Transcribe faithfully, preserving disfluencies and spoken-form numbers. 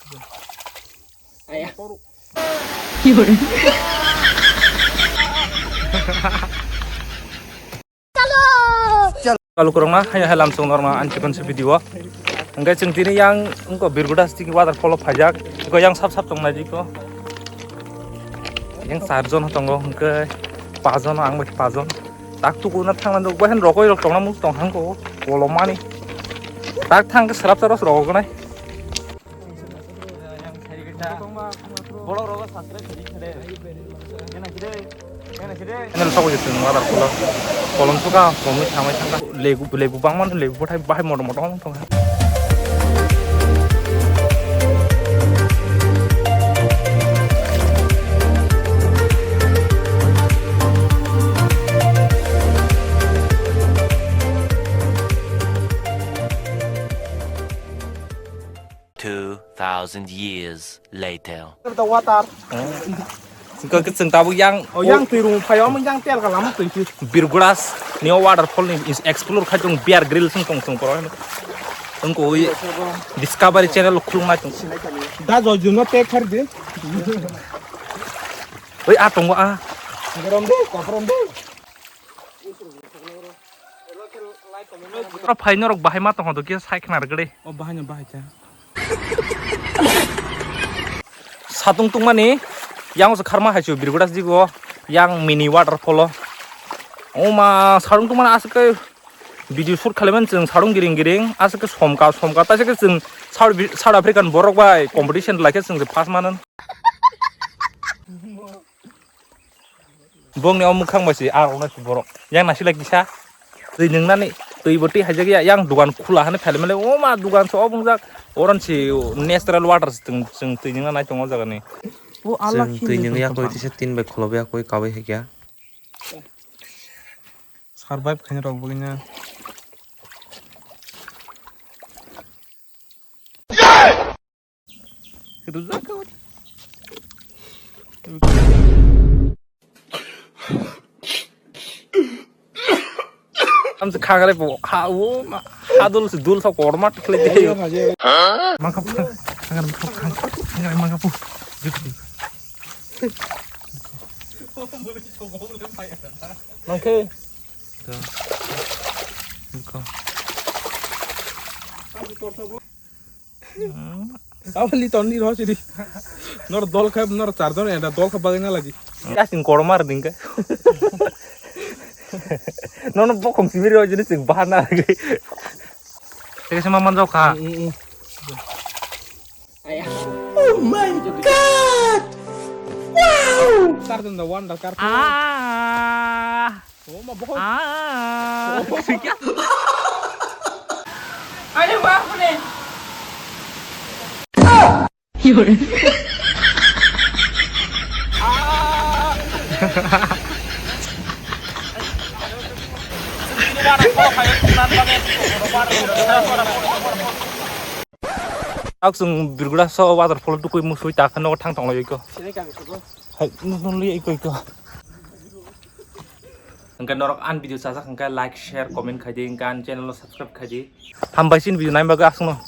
Kalu kurang na, hanya halam song normal an chikon se video. Hingke chwng tini yang wngko Birguda sting waterfall o phaijak. Iko yang sap sap tong nai iko. Yang charjon tongo hingke pajon ang bai pajon. Tak tuku na thang nang bai han rokoi rok tong na mung tong hangko. Kolomani. Tak thang ke serap serap rok nai. Channel sabo je chwng waterfall o kolom suka kolomwi thamai thangkha. Lebu lebu bangmano lebu bwthai bahai motom motom wng tongkha. Two thousand years later. The water. Singka ke chwng tabuk yang, oh, yang twi rung phai, omo yang tel kalam twi twi. Birgudas ni o waterfall ni is explore khai tong Bear Grylls wng tong tong poro. Wng ko ui Discovery Channel khulung nai tong. Da joi juno tek khar de. Ui a tongo a. Gorom de, koprom de. Oro phai norok bahai ma tongkha dokhe sai khna rwgwi. O bahai no bahai cha. Satung tungmani yang se kharma haichu Birgudas digo yang mini waterfall o. O ma satung tungmani aswk khe video shoot khailaimani chwng satung giring giring aswk khe somka somka taiswk khe chwng South South African borok bai competition laikhe chwng se first manan. Bongni o mwkhang bai se aro na borok. Yang nasi lagi sa. Twi nwngnani twi bo twi haijak ya yang dugan khula hwnwi phailaimani. O ma dugan se obo wngjak. Oran se natural water se chwng chwng twi nwngna nai tongo o jaga ni. O Allah. Chwng twi nwng ya koi tisa tin bai khulobya koi kabai haikya. Survive khaina rok bwgwino. Rwjak kha. Amse khagalai bo ha o ma ha dul se dul sa korma tikhle de. Mangkha pha hangar mangkha pha hangar mangkha pha. Mangkhe. Abali tonni ro sidi. Nor dol kha nor charjon enda dol kha bagwi na lagi. Kasing koromar dingka. Nono bokhong simi ro jini sing bahana lagi. Teke sama manjok kha. Oh my God! Wow! Charjon da wonder car. Ah. Oh, ma bohong. Ah. Are baap re. Ak sung birgula so waterfall tukui musui ta khano thang tong lai ko. Hai, nung nung li iko iko. Hingke norok an video chajak hingke like, share, comment khaidi, hingke an channel no subscribe khaidi. Hambai sin video naima bagwi aswkno.